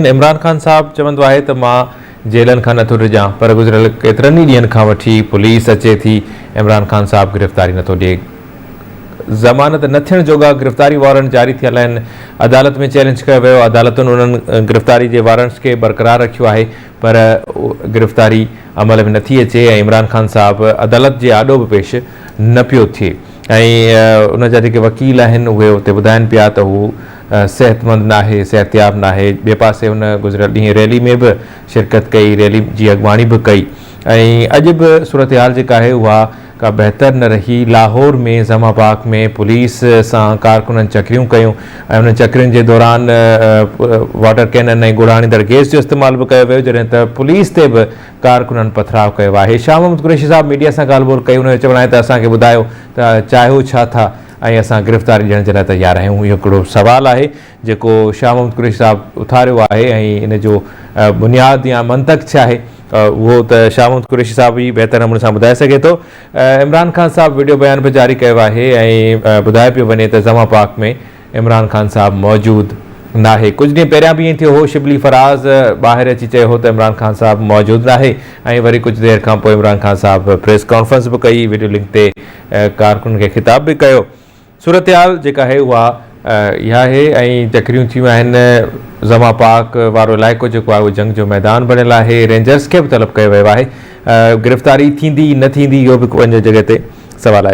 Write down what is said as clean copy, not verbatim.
عمران خان صاحب چوندو آهي ته مان جيلن کان نٿو ڊڄان پر گذريل ڪيترن ئي ڏينهن کان وٺي پوليس اچي ٿي عمران خان صاحب گرفتاري نٿو ڏئي ضمانت نه ٿيڻ جوڳا گرفتاري وارنٽ جاري ٿيل آهن عدالت ۾ چئلينج ڪيو ويو عدالتن انهن گرفتاري جي وارنٽس کي برقرار رکيو آهي پر گرفتاري عمل ۾ نٿي اچي ۽ عمران خان صاحب عدالت جي آڏو به پيش نه پيو ٿئي ۽ ان جا جيڪي وڪيل آهن اهي اتي ٻڌائن پيا ته هو صحتمند ناهي، صحتياب ناهي، ٻئي پاسي هن گذريل ڏينهن ريلي ۾ به شرڪت ڪئي، ريلي جي اڳواڻي به ڪئي ۽ اڄ به صورتحال جيڪا آهي اها ڪا بهتر نه رهي، لاهور ۾ زما پارڪ ۾ پوليس سان ڪارڪنن چڪريون ڪيون ۽ انهن چڪرين جي دوران واٽر ڪينن ۽ ڳوڙها آڻيندڙ گيس جو استعمال به ڪيو ويو، جڏهن ته پوليس تي به ڪارڪنن پٿراء ڪيو آهي. شاهه محمد قريشي صاحب ميڊيا سان ڳالهه ٻولهه ڪئي، ان جو چوڻ آهي ته اسان کي ٻڌايو ته چاهيو ڇا ٿا؟ ۽ اسان گرفتاري ڏيڻ جي لاء تيار آهيون اهو هڪڙو سوال آهي جيڪو شاهه محمد قريشي صاحب اٿاريو آهي ۽ ان جو بنياد يا منطق ڇا آهي اهو ته شاهه محمد قريشي صاحب ئي بهتر نموني سان ٻڌائي سگهي ٿو عمران خان صاحب وڊيو بيان به جاري ڪيو آهي ۽ ٻڌايو پيو وڃي ته زمان پاڪ ۾ عمران خان صاحب موجود ناهي ڪجهه ڏينهن پهريان به ائين ٿيو هو شبلي فراز ٻاهر اچي چيو هو ته عمران خان صاحب موجود ناهي ۽ وري ڪجهه دير کان پوء عمران خان صاحب پريس ڪانفرنس به ڪئي وڊيو لنڪ تي ڪارڪنن کي خطاب به ڪيو. صورتحال جيڪا آهي اها اها آهي ۽ چڪريون ٿيون آهن، زمان پارڪ وارو علائقو جيڪو آهي اهو جنگ جو ميدان بڻيل آهي، رينجرز کي به طلب ڪيو ويو آهي، گرفتاري ٿيندي نه ٿيندي اهو به پنهنجي جڳهه تي سوال آهي.